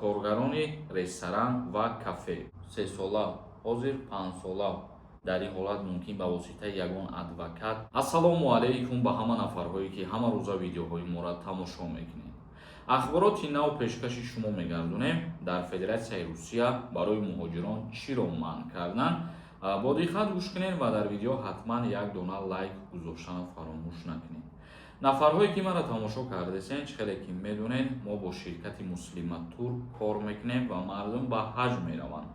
Коргарони ресторан ва кафе 3 сола, ҳозир 5 сола. Дар ин ҳолат мумкин ба воситаи ягон адвокат. Ассалому алайкум ба ҳама нафарҳое, ки ҳама рӯза видеоҳои моро тамошо мекунед. Ахбороти нав пешкаши шумо мегардонем. Дар Федератсияи Русия барои муҳоҷирон чиро манъ карданд? Бо диққат гӯш кунед ва дар видео ҳатман як дона лайк гузоштан фаромӯш накунед. Нафарҳое, ки маро тамошо кардесен, чӣ хеле ки медонед, мо бо ширкати Муслиматур кор мекунем ва мардум ба ҳаҷ мераванд.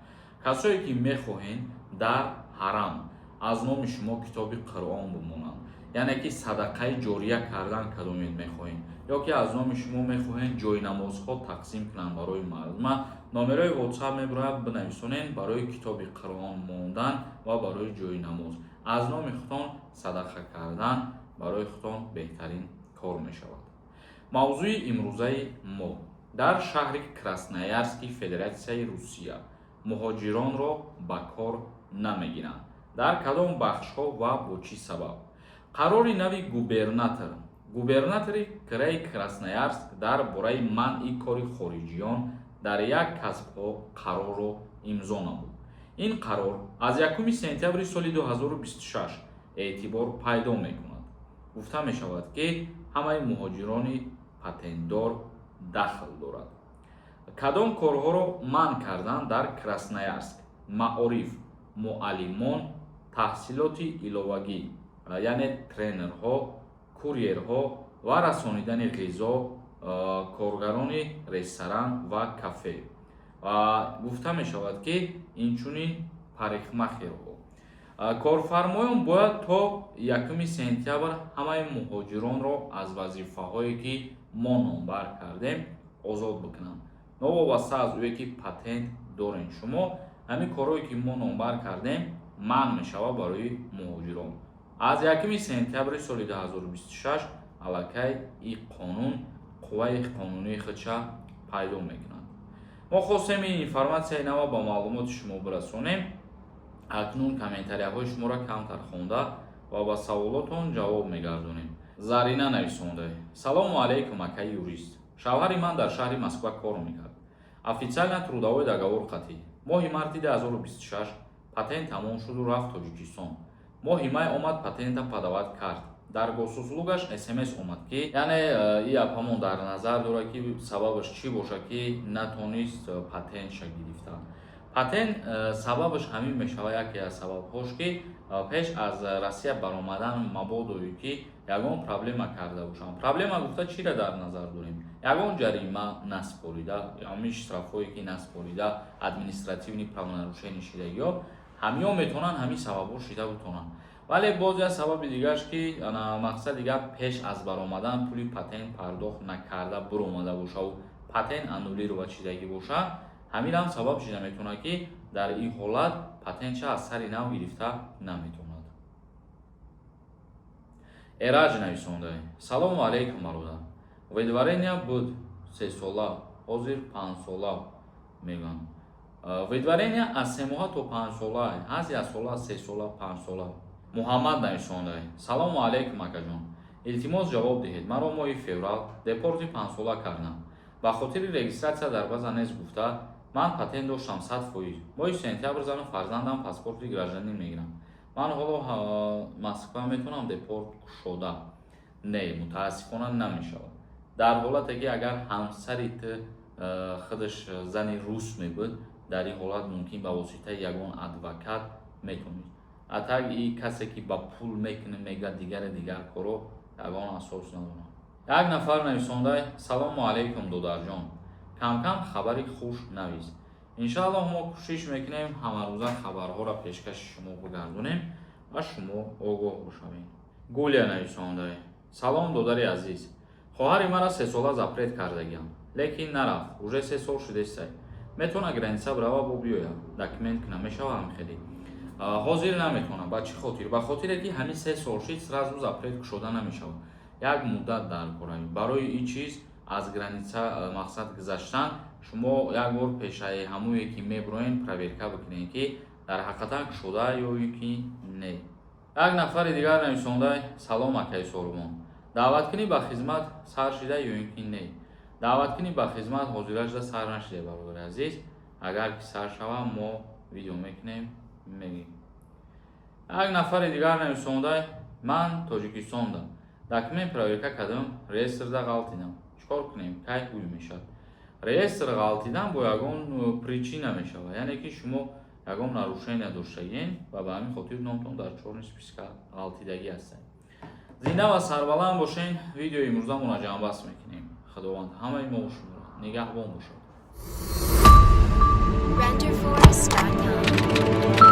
Касое, ки мехоҳед, дар ҳарам аз номи шумо китоби Қуръон бимонанд, яъне ки садақаи ҷория кардан кадомед мехоҳед, ё ки аз номи шумо мехоҳед ҷойнамозҳо тақсим кунанд барои мардума, номерои WhatsApp мебарояд, бинависонед. Барои китоби Қуръон мондан ва барои ҷойнамоз аз номи худтон садақа кардан барои худтон беҳтарин кор мешавад. Мавзӯи имрӯзаи мо: дар шаҳри Красноярски Федератсияи Русия муҳоҷиронро ба кор намегиранд, дар кадом бахшҳо ва бо чӣ сабаб? Қарори нави губернатори краи Красноярск дар бораи манъи кори хориҷиён дар як касбҳо қарорро имзо намуд. Ин қарор аз 1 сентябри соли 2026 эътибор пайдо мекунад. Гуфта мешавад, ки ҳамаи муҳоҷирони патентдор дахл дорад. Кадом корҳоро манъ карданд дар Красноярск? Маориф, муаллимон, таҳсилоти иловагӣ, яъне тренерҳо, курьерҳо ва расонидани ғизо, коргарони ресторан ва кафе ва гуфта мешавад, ки инчунин парикмахерҳо. Корфармоён бояд то 1 сентябр ҳамаи муҳоҷиронро аз вазифаҳое, ки мо номбар кардем, озод бикунанд. Новобаста аз ӯе ки патент дорем шумо, ҳамин корҳое, ки мо номбар кардем, манъ мешавад барои муҳоҷирон аз 1 сентябри соли 2026. Аллакай ин қонун қувваи қонунии худша пайдо мекунад. Мо хостем ин информатсияи нава ба маълумоти шумо бирасонем. Акнун комментарияҳои шуморо камтар хонда ва ба саволотон ҷавоб мегардонем. Зарина нависонда: «Салому алайкум, акаи юрист. Шавҳари ман дар шаҳри Москва кор мекард, официально трудовой договор қатъӣ. Моҳи марти 2026 патент тамом шуду рафт Тоҷикистон. Моҳи май омад, патента подавать кард. Дар Госуслугаш СМС омад, ки яъне и апамон дар назар дорад, ки сабабаш чӣ бошад, ки натонист патентша гирифта. Патент сабабаш ҳамин мешавад, яке аз сабабҳош, ки пеш аз Россия баромадан мабодое ки ягон проблема карда бошанд. Проблема гуфта чиро дар назар дорем? Ягон ҷарима наспорида, ҳамин штрафҳое, ки наспорида, административный правонарушение шидагиҳо, ҳамиҳо метавонанд ҳамин сабабҳо шида бутонанд. Вале боз як сабаби дигараш, ки мақсади гап, пеш аз баромадан пули патент пардохт накарда буромада бошаву патент аннулировать шидагӣ бошад, ҳамин ҳам сабаб шида метавонад, ки дар ин ҳолат патентша аз сари нав гирифта наметавонад. Эраҷ нависонда: «Салому алайкум, бародар. Выдворение буд 3 сола, ҳозир 5 сола мегӯянд. Выдворение аз 3 моҳа то 5 сола ҳаст, 1 сола, 3 сола, 5 сола». Муҳаммад нависонда: «Салому алайкум, акаҷон, илтимос, ҷавоб диҳед. Маро моҳи феврал депорти 5 сола кардам ба хотири регистрация дар база нест гуфта. Ман патент доштам 100%. Моҳи сентябр зану фарзандам паспорти гражданин мегирам. Ман ҳоло Москва метавонам депорт кушода?» Не, мутаассифона, намешавад. Дар ҳолате ки агар ҳамсари ту худаш зани рус мебуд, дар ин ҳолат мумкин ба воситаи ягон адвокат метавонист. А так и касе, ки ба пул мекунӣ мега, дигаре дигар коро ягон асос надорад. Як нафар нависонда: «Салому алайкум, додарҷон, камкам хабари хуш навис». Иншааллоҳ, мо кӯшиш мекунем, ҳамарӯза хабарҳоро пешкаши шумо бигардонем ва шумо огоҳ бошавед. Гулия нависонда: «Салом, додари азиз. Хоҳари мара 3 сола запрет кардагиам, лекин нарафт. Уже 3 сол шудестай. Метавона граница бирава, бо биёяд, документ куна, мешава ҳамхелӣ?» Ҳозир наметавонам. Ба чӣ хотир? Ба хотире ки ҳамин 3 сол шид, сразу запрет кушода намешавад, як муддат дар кора. Барои ин чиз аз граница мақсад гузаштан шумо як бор пешаи ҳамое ки мебуроен, проверка бикунед, ки дар ҳақиқатан кушода ё ин ки не. Як нафари дигар нависонда: «Салом, акаи Сорбон, даъваткунӣ ба хизмат сар шида ё ин ки не?» Даъваткунӣ ба хизмат ҳозирашда сар нашиде, бародари азиз. Агар ки сар шава, мо видео мекунем, мегӯем. Як нафари дигар нависонда: «Ман Тоҷикистондам, документ проверка кардам, реестрда ғалтидам, чӣ кор кунем, кай ҳуй мешавад?» Реестр ғалтидан бо ягон причина мешавад, яъне ки шумо ягон нарушения доштагиен ва ба ҳамин хотир номтон дар чёрный списка ғалтидагӣ ҳастед. Зинда ва сарбаланд бошен. Видеои имрӯзамонро ҷамъбаст мекунем. Худованд ҳамаи мо шуморо нигаҳбон бошад. Renderforest.com.